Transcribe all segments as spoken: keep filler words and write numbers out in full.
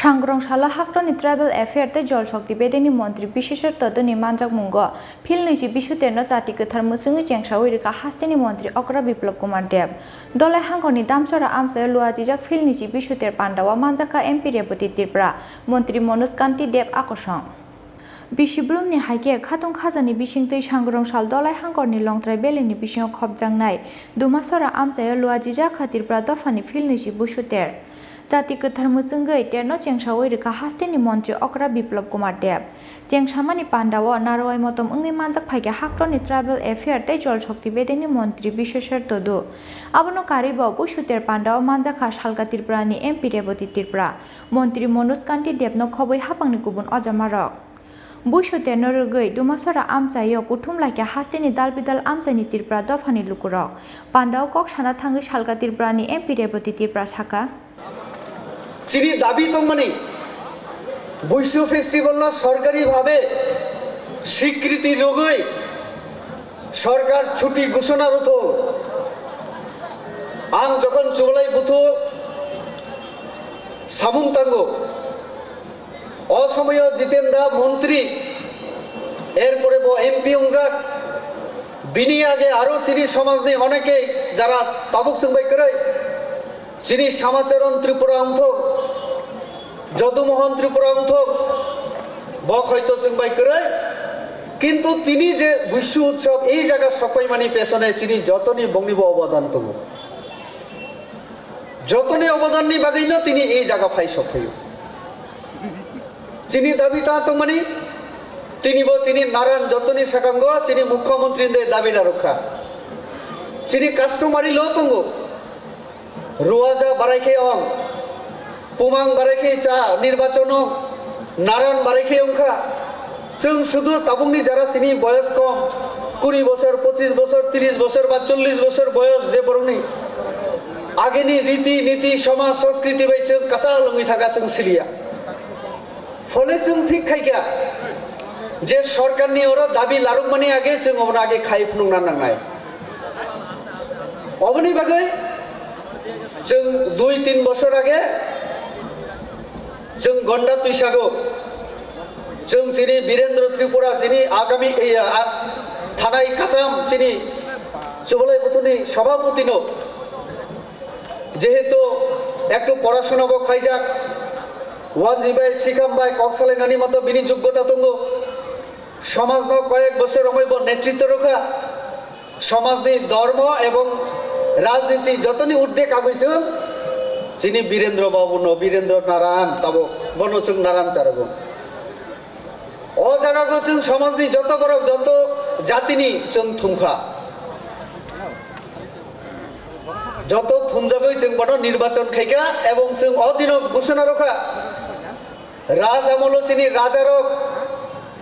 Sangrong salo Haktorni Tribal Affair tei Jol Shokti bedekni montri Biseswar Toduni manjakmungo phil nwichi Bisuterno chati kwthar mwchwngwi chengsaui rwkha hasteni montri Okra Biplab Kumar Deb. Dolai hangkhorni Damsora amchaio luajijak phil nwichi Bisuter pandao manjakha M P Reboti Tripura, montri Manoj Kanti Deb akosong. Bisi brumni hai khe khatung khajani bisingtwi Sangrong sal Dolai hangkhorni Longtrai Valley-ni bisingo khopjaknai Dumasora amchaio luajijak kha Tripura dophani phil nwichi Bisuter. Chati kwthar mwchwngwi terno chengsaui rwkha hasteni montri Okra Biplab Kumar Deb. Chengsamani pandao narwai motom wngwi manjak phaikha Haktorni Tribal Affair tei Jol Shokti bedekni montri Biseswar Todu. Abono karwibo Bisuter pandao manjakha salka Tripurani M P Reboti Tripura, montri Manoj Kanti Debno khobwi haphangni kubun ojamarok. Bisuterno rwgwi Dumasora amchaio kuthum laikha hasteni dalbidal amchaini Tripura dophani lukurok. Pandao kok sana thangwi salka Tripurani M P Reboti Tripura sakha. Chini dabi tongmani Buisu festival no sorkari bhabe swikriti rwgwi sorkar chuti ghosona rwthok. Ang jokhon Chubalai buthu samung tango, o somoyo Jiten da montri, erpore bo M P wngjak, bini age aro chini somajni onekei jara tabuk chwngbai kwrwi, chini Samacharan Tripura wngthok, Jodumohon Tripura wngthok, bo hoito chwngbai kwrwi, kintu tini je Buisu Utsav ei jaga sokpaimani pesone chini jotoni bongnibo obodan tongo. Jotoni obodanni bagwino tini ei jaga phai sokphaio. Chini dabi ta tongmani, tini bo chini naran jotoni sakango chini mukhyamantri de dabi narwkha. Chini customary law tongo. Ruaja barai khe ong, pumang barai khe cha, nirbachono naran barai khe ongkha. Chwng sudu tabukni jara chini boyos kom, kuri bosor, pochis bosor, tris bosor ba chollis bosor boyos je borokni ageni riti niti somaj sanskriti bai chwng kwchal wngwi thaka chwng siliya. Phole chwng thik khaikha je sorkarni oro dabi larwkmani age chwng obono age khai phunukna nangnai. Oboni bagwi chwng dui tin bosor age chwng gonda twisago chwng chini Birendra Tripura chini agami, eh, a, thanai kacham chini Chubalai buthuni sabhaputino jehetu ektu porashona bo khaijak, wanji bai sikham bai kok salainani moto bini joggota tongo, somajno koyek bosor romwi bo netritto rwkha, somajni dhormo ebong rajniti jotoni urdhwe kagwi chwng chini Birendra Babuno, Birendra Narayan tabuk bono chwng Narayan charogo. O jaga o chwng somajni joto borok, joto jatini chwng thumkha. Joto thumjagwi chwng bono nirbachon khaikha ebong chwng o dino ghosona rwkha. Raj amolo chini rajarok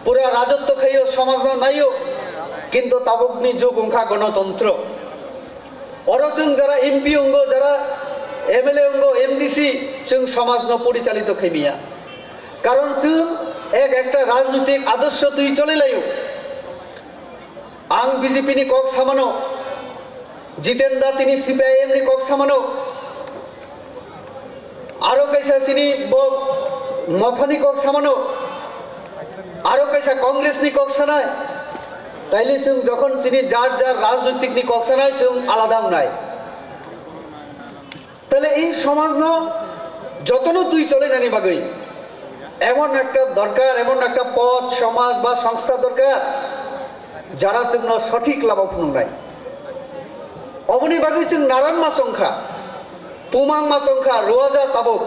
pura rajotto khaio, somajno naio, kintu tabukni jug wngkha gonotontro. Oro chwng jara M P wngo, jara M L A wngo, M D C, chwng somajno porichalito khaimiya. Karon chwng ek ekta rajnitik adorsho twi cholilaio. Ang B J P ni kok samano, Jiten da tini C P I M ni kok samano, aro kaisa chini bo Mothani kok samano, aro kaisa Congress ni kok sanai. Taile chwng jokhon chini jar jar rajnoitik ni kok sanai chwng alada wngnai. Tale ei somajno jotono twi cholainani bagwi emon ekta dorkar, emon ekta pod, somaj ba songstha dorkar, jara chwngno sothik lama phunuknai. Oboni bagwi chwng naran ma chongkha, pumang ma chongkha, ruaja tabuk,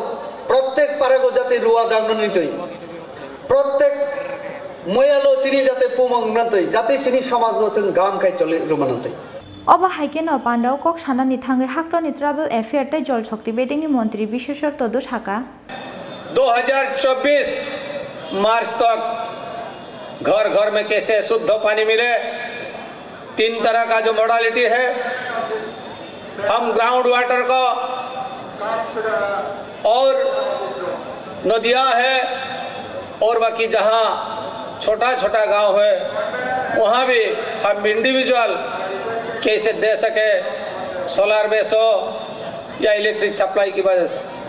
prottek parago jate ruaja wngnani twi, prottek moyalo chini jate pumang wngnani twi, jate chini somajno chwng gam khai choli rwmani twi. Obo hai kheno pandao kok sanani thangwi Haktorni Tribal Affair tei Jol Shakti bedekni montri Biseshwar Todu sakha. दो हज़ार चौबीस मार्च तक घर घर में कैसे शुद्ध पानी मिले, तीन तरह का जो मॉडलिटी है, हम ग्राउंड वाटर को और नदियाँ है और बाकी जहाँ छोटा छोटा गांव है, वहाँ भी हम इंडिविजुअल कैसे दे सके, सोलर बेस हो या इलेक्ट्रिक सप्लाई की वजह से।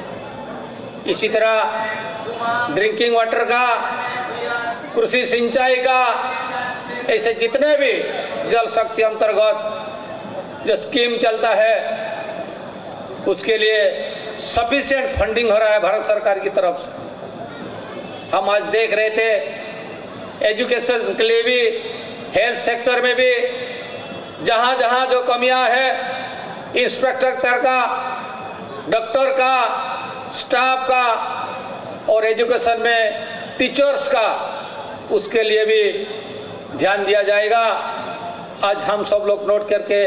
इसी तरह ड्रिंकिंग वाटर का, कृषि सिंचाई का, ऐसे जितने भी जल शक्ति अंतर्गत जो स्कीम चलता है, उसके लिए सफिशिएंट फंडिंग हो रहा है भारत सरकार की तरफ से। हम आज देख रहे थे, एजुकेशन के लिए भी, हेल्थ सेक्टर में भी जहाँ जहाँ जो कमियाँ है, इंफ्रास्ट्रक्चर का, डॉक्टर का, स्टाफ का और एजुकेशन में टीचर्स का, उसके लिए भी ध्यान दिया जाएगा। आज हम सब लोग नोट करके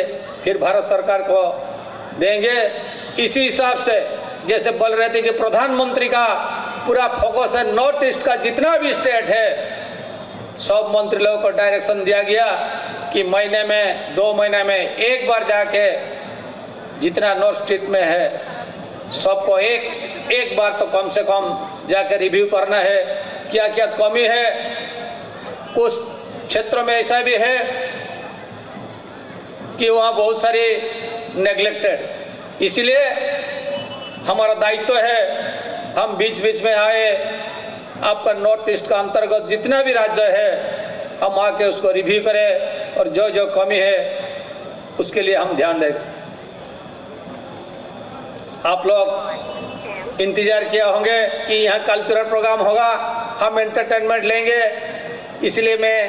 फिर भारत सरकार को देंगे। इसी हिसाब से जैसे बोल रहे थे कि प्रधानमंत्री का पूरा फोकस है नॉर्थ ईस्ट का, जितना भी स्टेट है, सब मंत्री लोगों को डायरेक्शन दिया गया कि महीने में, दो महीने में एक बार जाके जितना नॉर्थ स्टेट में है, सबको एक, एक बार तो कम से कम जाके रिव्यू करना है, क्या क्या कमी है। कुछ क्षेत्र में ऐसा भी है कि वहाँ बहुत सारी नेग्लेक्टेड, इसलिए हमारा दायित्व है, हम बीच बीच में आए, आपका नॉर्थ ईस्ट का अंतर्गत जितना भी राज्य है, हम आके उसको रिव्यू करें और जो जो कमी है, उसके लिए हम ध्यान दें। आप लोग इंतजार किया होंगे कि यहाँ कल्चरल प्रोग्राम होगा, हम एंटरटेनमेंट लेंगे, इसलिए मैं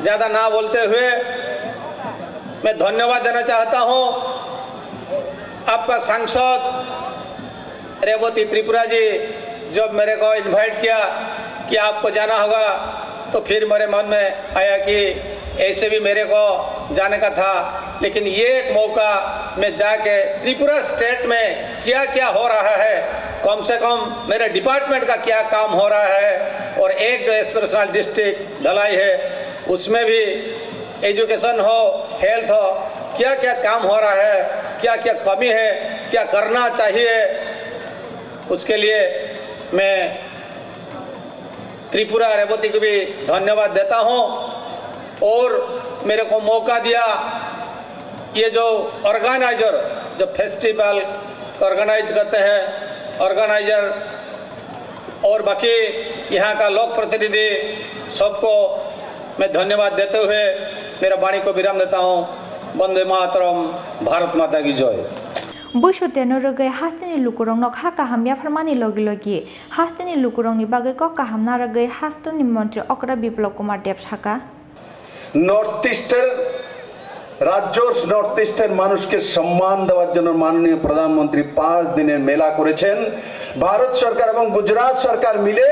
ज़्यादा ना बोलते हुए मैं धन्यवाद देना चाहता हूँ आपका सांसद रेवती त्रिपुरा जी, जब मेरे को इनवाइट किया कि आपको जाना होगा, तो फिर मेरे मन में आया कि ऐसे भी मेरे को जाने का था, लेकिन ये एक मौका, मैं जाके त्रिपुरा स्टेट में क्या क्या हो रहा है, कम से कम मेरे डिपार्टमेंट का क्या काम हो रहा है, और एक जो एस्पिरेशनल डिस्ट्रिक्ट धलाई है, उसमें भी एजुकेशन हो, हेल्थ हो, क्या क्या काम हो रहा है, क्या क्या कमी है, क्या करना चाहिए, उसके लिए मैं त्रिपुरा रेवती को भी धन्यवाद देता हूँ। और मेरे को मौका दिया, ये जो ऑर्गेनाइजर, जो फेस्टिवल ऑर्गेनाइज करते हैं, ऑर्गेनाइजर और बाकी यहाँ का लोक प्रतिनिधि, सबको मैं धन्यवाद देते हुए मेरा वाणी को विराम देता हूँ। वंदे मातरम, भारत माता की जय। Buisu teno rwgwi hasteni lukurokno kha kaham yapharmani logi logi hasteni lukurokni bagwi kok kaham narwgwi hasteni montri okra Biplab Kumar Deb sakha. North ইস্টের রাজ্য, নর্থ ইস্টের মানুষকে সম্মান দেওয়ার জন্য মাননীয় প্রধানমন্ত্রী পাঁচ দিনের মেলা করেছেন। ভারত সরকার এবং গুজরাট সরকার মিলে,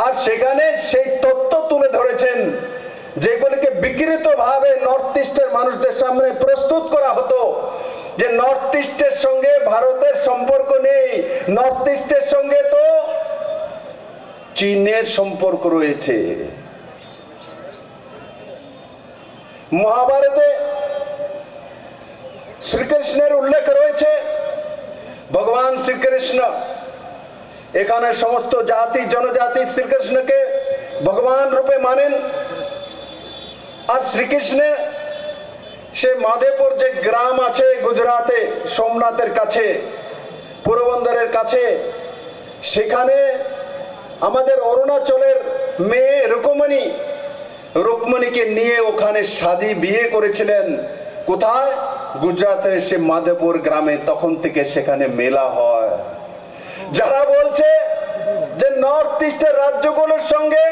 আর সেখানে সেই তথ্য তুলে ধরেছেন, যেগুলিকে বিকৃতভাবে নর্থ ইস্টের মানুষদের সামনে প্রস্তুত করা হতো যে নর্থ ইস্টের সঙ্গে ভারতের সম্পর্ক নেই, নর্থ ইস্টের সঙ্গে তো চীনের সম্পর্ক রয়েছে। মহাভারতে শ্রীকৃষ্ণের উল্লেখ রয়েছে। ভগবান শ্রীকৃষ্ণ এখানে সমস্ত জাতি জনজাতি শ্রীকৃষ্ণকে ভগবান রূপে মানেন। আর শ্রীকৃষ্ণের সে মাধবপুর যে গ্রাম আছে গুজরাটে, সোমনাথের কাছে, পোরবন্দরের কাছে, সেখানে আমাদের অরুণাচলের মেয়ে রুক্মণী, রুক্মণীকে নিয়ে ওখানে শাদী বিয়ে করেছিলেন। কোথায়? গুজরাটের সে মাধবপুর গ্রামে। তখন থেকে সেখানে মেলা হয়। যারা বলছে যে নর্থ ইস্টের রাজ্যগুলোর সঙ্গে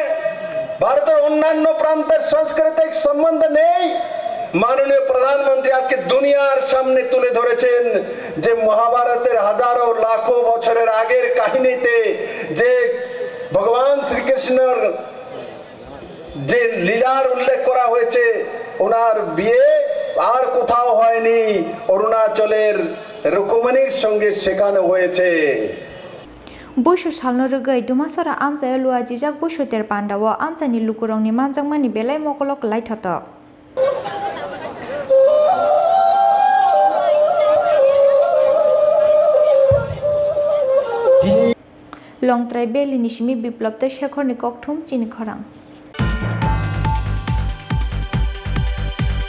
ভারতের অন্যান্য প্রান্তের সাংস্কৃতিক সম্বন্ধ নেই, মাননীয় প্রধানমন্ত্রী আজকে দুনিয়ার সামনে তুলে ধরেছেন যে মহাভারতের হাজারো লাখো বছরের আগের কাহিনীতে যে ভগবান শ্রীকৃষ্ণর যে লীলার উল্লেখ করা হয়েছে, ওনার বিয়ে আর কোথাও হয়নি, অরুণাচলের রুক্মণীর সঙ্গে সেখানে হয়েছে। Buisu salno rwgwi Dumasora amchaio luajijak buisu ter pandao amchaini lukurokni manjakmani belai mokolo kwlai thotok. Longtrai Valley ni simi Biplab tei Shekhor ni kokthum chini khorang.